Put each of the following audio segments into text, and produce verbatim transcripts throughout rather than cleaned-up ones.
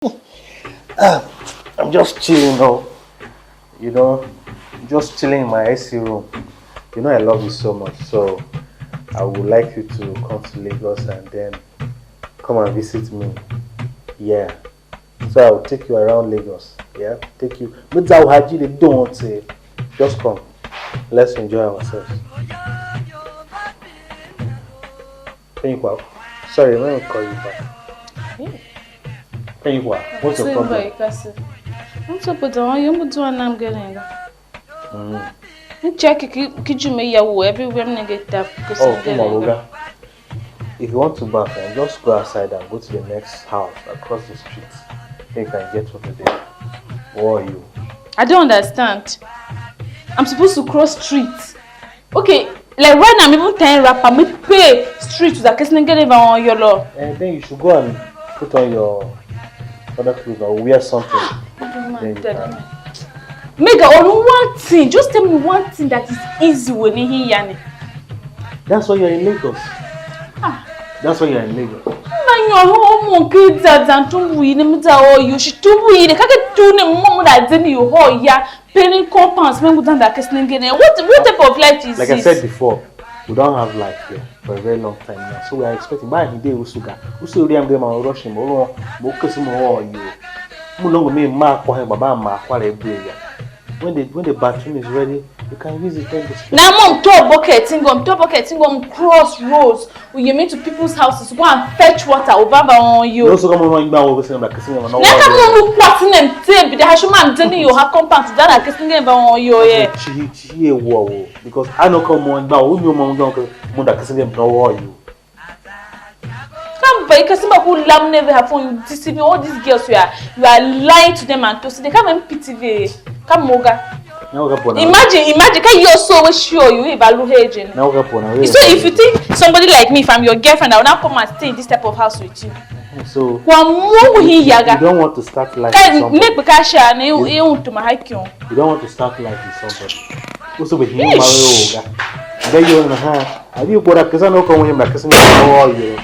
I'm just chilling, oh. You know, just chilling in my A C room. You know, I love you so much, so I would like you to come to Lagos and then come and visit me. Yeah. So I will take you around Lagos. Yeah, take you. But I will have you the don't say. Just come. Let's enjoy ourselves. Can you go? Sorry, let me call you back. Can you go? What's your problem? Kasi. I'm so put on you, but do an am getting. Mm. Check ki ki jume ya wo everywhere, I'm gonna get up. Oh, come on, Oga. If you want to bath, eh, just go outside and go to the next house across the street. Then you can get water there. Or you. I don't understand. I'm supposed to cross street. Okay, like right now, I'm even tying wrapper. Me pay street to the case and get it on your law. And then you should go and put on your other clothes or wear something. Then you can. Mega, only one thing. Just tell me one thing that is easy when you hear yani. That's why you're in Lagos. Ah. That's why you're in Lagos. Manyo ho mo ke za zan tumbu yi ne, mi za o yo shi tumbu yi ne, ka ke tu ne mo mo da zeni yo ho ya. Paying compounds, man, go down that case and get it. What what type of life is Like I this? Said before, we don't have life here for a very long time now. So we are expecting. By the day, Usuga, Usu Uriam Game and Russian, Moro, Mokos, Moro, you. Mulongo me ma kwa him, baba ma kwa le bria. When the when the bathroom is ready, you can use it. Then the Now, mom, to bucket, tingom, to bucket, tingom, cross roads. We you meet to people's houses, go and fetch water over on you. No, so come on, you know, we say like kissing, no. Na ka mo mu kwati ne mte bi da hashu man deni yo ha compound da na kissing game on yo ye. Chi chi ye wo wo, because I know come on, but you know, mo da kissing game no wo you. Come by, kasi ma ku lam never have fun. You deceiving all these girls. You are you are lying to them and to see they come and pity. Come, Moga. Imagine, imagine, can you so we show you if I look here, Jenny? So if you think somebody like me, if I'm your girlfriend, I will not come and stay in this type of house with you. So kwa mungu hii yaga. You don't want to start life with somebody. Make bika sha ne e un tuma hakion. You don't want to start life with somebody. Also be him marry oga. Be yo na ha. Abi gbora kesa no ko won na kesa no ko yo.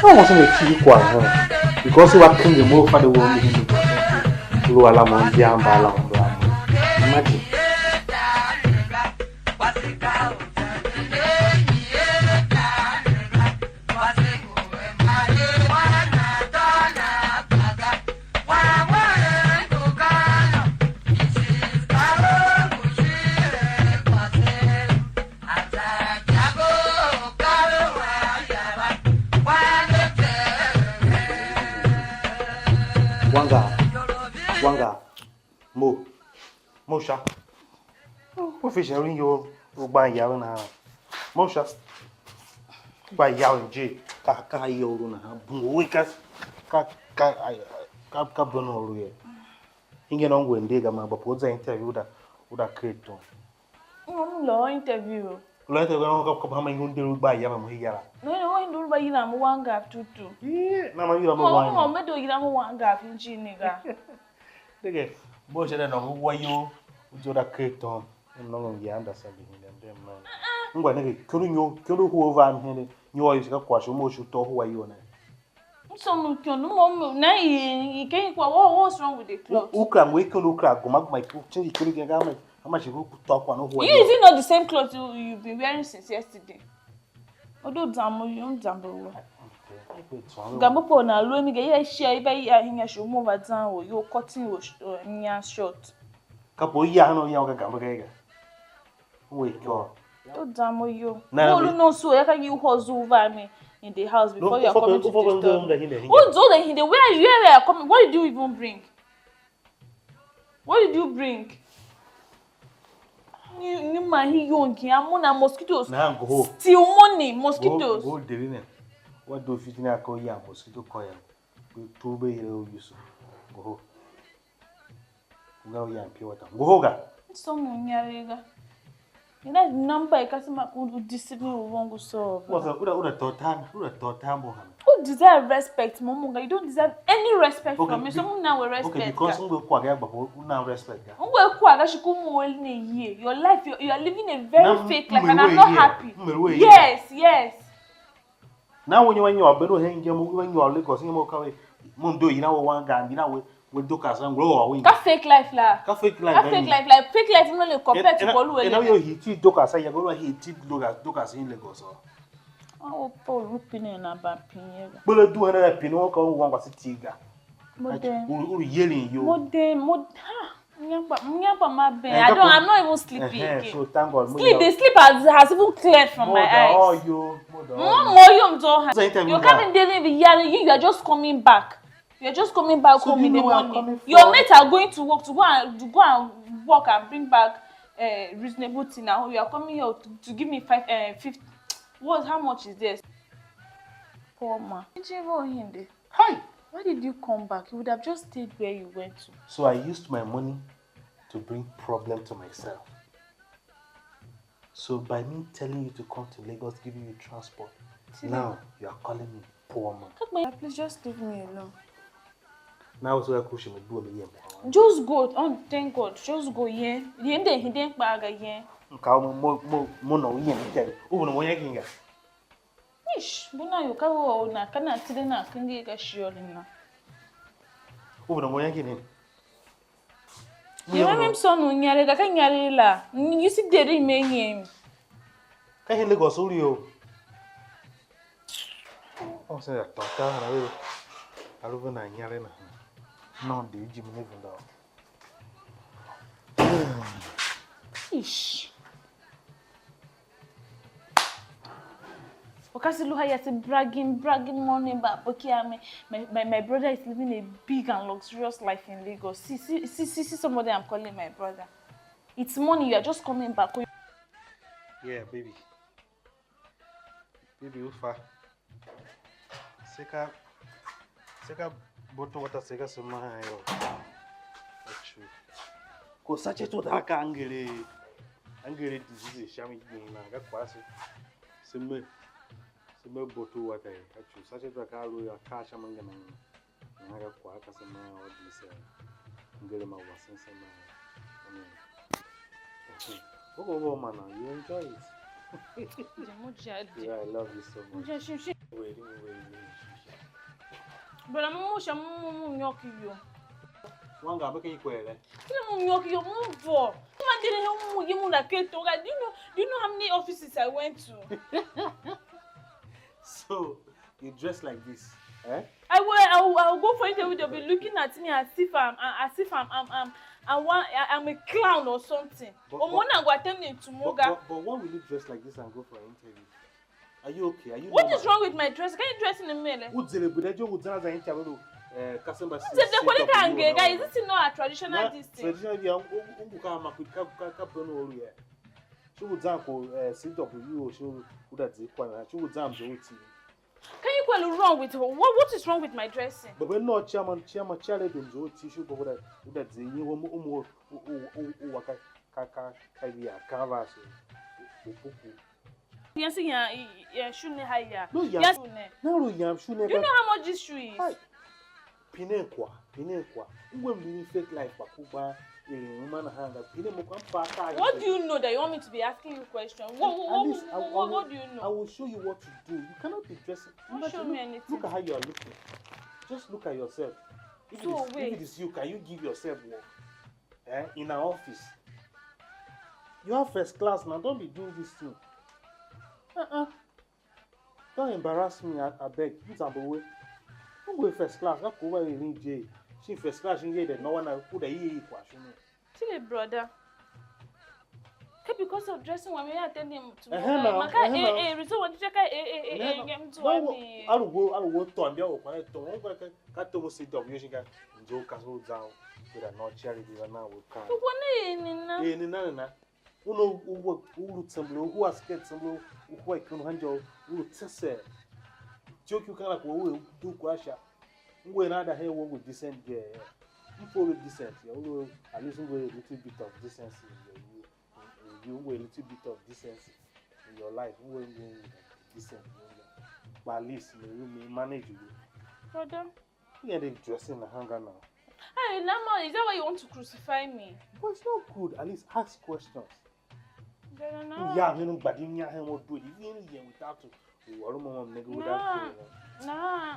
No mo se me ti kwa ha. Because wa kinge mo fa de wo mi hin. Lu ala mo jamba ala mo. Imagine. Wanga, wanga, mo, mo sha. Mo fi sha rin yo u gban yawe na. Mo sha. Gba yawe je ka ka yo ru na. Bun we ka ka ka ka ka ben o ru ye. Inge no ngwe nde ga ma ba po za interview da u da keto. Mo lo interview. Lo interview no ka ka ba ma ngun de ru gba yawe mo yara. No no ngun de ru ba yina mo wanga tutu. Ye, na ma yira mo wanga. Mo me do yira mo wanga fi nji ni ga. Dege, bo sha da no wa yo, u zo da ke ton. Mnongo ngi anda sa bi hinde ndem no. Ngwa nege, kuru nyo, kuru huo va mhende, nyo ayo sika kwa sho mo shu to huwa yo ne. So mo kyon mo mo na i i ke kwa what what's wrong with the cloth? Ukra ngwe kuru ukra goma goma ku chingi kuru ke ga ma ama shi ku to kwa no huwa. Is it not the same cloth you you've been wearing since yesterday? Odo zam mo yum zam bo. Gambo po na lu mi ga ya share iba ya hinya shu mo va zan o yo cutting o nya short. Ka po ya no ya ka gambo ga ga. We ko. To zam mo yo. Mo lu no so ya ka you hustle over me in the house before you are coming to disturb me. Who told him the where you are coming? What did you even bring? What did you bring? Ni ni ma hi yo nki amo na mosquitoes. Na go ho. Still money mosquitoes. Go deri ne. What do fit na ko ya mosquito ko ya. Go to be here o yusu. Go ho. Go ya pure water. Go ho ga. So mo nyare ga. Ina namba e kasi ma ku discipline u vongo so. Wasa uda uda tota uda tota mbo hana. Who deserve respect, Momunga? You don't deserve any respect from me. So who now will respect? Okay, because we kwa ga ba who now respect ga. Who will kwa ga shi ku mu ne ye. Your life, you, you are living a very fake life, and I'm not happy. Yes, yes. Na wo nyo nyo be no hen nje mo nyo Lagos nyo mo ka we. Mo ndo yina we wan ga, yina we, we Dorcas, ngro wa we. Ka fake life la. Ka fake life. Ka fake life la. Fake life no le compare to kolu we. Ena yo hiti Dorcas ya, ngro hiti Dorcas, Dorcas in Lagos. Oh. Ah, o Paul, u pine na ban pin ye ga. Bele du hana pin o ka u wan kwase ti ga. Mo de. U, u yelin yo. Mo de, mo ha. Mnyagba, mnyagba ma ben. Eh, I don't, I'm not even sleeping again. So thank God. Sleep, the sleep has, has even cleared from my eyes. Mo da, oh, yo, mo da, oh, mo, yo, mo da. So interview you can't even, you, you are just coming back. You are just coming back home in the morning. Your mates are going to work to go and, to go and work and bring back uh, reasonable thing at home. You are coming here to, to give me five, uh, fifty. What? How much is this? Poor man. Hi! Why did you come back? You would have just stayed where you went to. So I used my money to bring problem to myself. So by me telling you to come to Lagos, giving you transport, now you are calling me poor man. Kakpe, please just leave me alone. Now so I could me do me yem. Just go. Oh, thank God. Just go, yeah. Yende hiden kpa ga, yeah. Nka mo mo mo mo no yem ke. U no mo yem kinga. Ish, buna yo ka wo na ka na tide na kenge ka shiori na. U no mo yem kini. Ye ma mem so nu nyare ga ka nyare la. You see deri me yem. Ka hin Lagos u ri yo. O se ya tôô tar hana ve a lu ve nan inyaregh nahan. Nom de u jimin a venda. Ish. Okasi lu haya se bragging, bragging morning ba boki ame. My, my, my brother is living a big and luxurious life in Lagos. See, see, see, see, see somebody I'm calling my brother. It's money, you are just coming back. Yeah, baby. Baby, u fa. Se ka, se ka bottle water se ka se maa yô. Achu. Ko sachet water ka angere, angere disease sha mi gbin na, ka kwase. Se me, se me bottle water ye. Achu, sachet water ka lu ya ka sha mi ngana ngana. Nahan ka kwagh ka se maa or this, uh, ngere ma wasen se maa. Amen. Go go go man, you enjoy it. Je mo je ali je. Yeah, I love you so much. Je shim shim. Wait, wait, wait, wait. Bala mo mo sha mo mo mo nyoki yo. Wanga beke ikwere. Kile mo nyoki yo mo vo. Kuma ndele he mo ye mo la keto ga. Do you know, do you know how many offices I went to? So, you dress like this, eh? I will, I will, I will go for interview. They'll be looking at me as if I'm, as if I'm, I'm, I'm, I'm one, I'm a clown or something. But, or but, one go attend them to but, Moga. But, but why will you dress like this and go for an interview? Are you okay? Are you normal? What is wrong with my dress? Can you dress in a mele? U zele bude jo u zana za interview, eh, customer service. Is it not a traditional this thing? Traditional ya, u, u, u ka ma ku ka, ka, ka bono olu ya. Shi u zan ko, eh, C W o shi u da zi kwa na, shi u zan zo ti. Can you quite wrong with her? What, what is wrong with my dressing? But when no chairman, chairman, chair le dum zo ti shi ko da, u da zi yin wo mu, u mu, u, u, u, u wa ka, ka, ka, ka ya canvas, u, u, u, u. Yes, yeah, yeah, shoe ne high, yeah. No, yeah. Yes, shoe ne. No, no, yeah, shoe ne. Do you know how much this shoe is? Hi. Pine kwa, pine kwa. Uwe mlini fake life kwa kuba, eh, woman hanga. Pine mo kwa mpa ka. What do you know that you want me to be asking you questions? What, what, what, what, what do you know? I will show you what to do. You cannot be dressing. Don't show me anything. Look at how you are looking. Just look at yourself. If it is, if it is you, can you give yourself work? Eh, in an office. You have first class now. Don't be doing this thing. Uh-uh. Don't embarrass me, I, I beg. You zambo we. Don't go first class. Not go over in J. She first class in J. No one could have eat equal. Chile brother. Ka because of dressing, why me attend him to? Eh, eh, no, ma ka, eh, no, eh, eh, reason why you check, eh, eh, eh, eh, ngem to me. Alu wo, alu wo to ambia wo kwa to. Wo kwa ka, ka to mo sit up, you should go. Nzo ka so down. With a no charity, na wo ka. Ko ne ni na. Eh, ni na na. Uno uwe ulu tsembele, uwe asket tsembele, uwe ikunu hanjo, ulu tsese. Tio kiu kana kwa uwe du kwa sha. Uwe na da he wo decent girl. Mpo ulu decent ya, ulu at least uwe a little bit of decency in your you, you uwe a little bit of decency in your life. Uwe uwe decent. But at least you, you manage you. Brother. You get the dressing in the hanger now. Hey, Nama, is that why you want to crucify me? But it's not good. At least ask questions. Then I know. Yeah, you know, but you know, what do it? You know, yeah, without to, you are no nigga without. Nah, nah.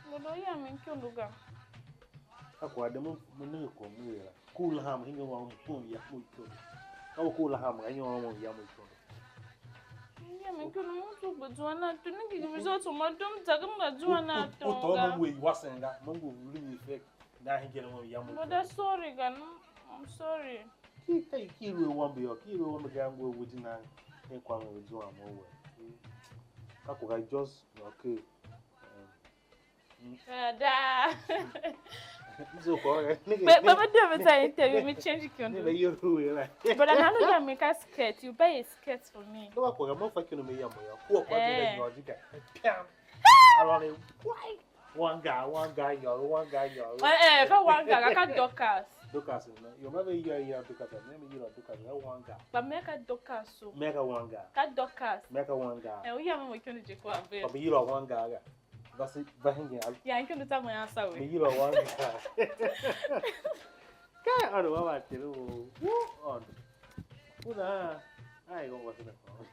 But u yam ikondo ga. Ka kwagh de mo, mo nenge kwagh mo er la. Ku u laham hingen wam mo ya mo ikondo. Ka u ku u laham ga nyon mo ya mo ikondo. U yam ikondo mo tu gbe zuan a tu. Nenge ki result mo dom za ga mo zuan a tu. U to mo we wasen ga, mo ngu really effect. Na hingen mo ya mo. But I'm sorry ga, no. I'm sorry. Ki ka ki lu wambe yo, ki lu wambe ga ngu we ti na. En kwagh mo zuan mo we. Ka kwagh ga just okay. Ada. So ko nigga. But but but do me say interview me change ki. Nigga, you who you like? But I know you make a skirt. You buy a skirt for me. Ko ko mo fa kinu me ya mo ya. Ko ko de yo dika. Pam. I want it. Why? One guy, one guy, yo, one guy, yo. Eh, eh, ka one guy, ka Dorcas. Dorcas, no. You never hear hear Dorcas. Never hear Dorcas. One guy. But me ka Dorcas so. Me ka one guy. Ka Dorcas. Me ka one guy. Eh, u ya mo kinu je kwa be. But you are one guy. Basi, bahingi al. Ya, nki undu tsa mwen asa we. Mi yila wan ga. Kai, ano, mama, tiri wo. Wo, ano. Kuna, ai, go, what's in the phone?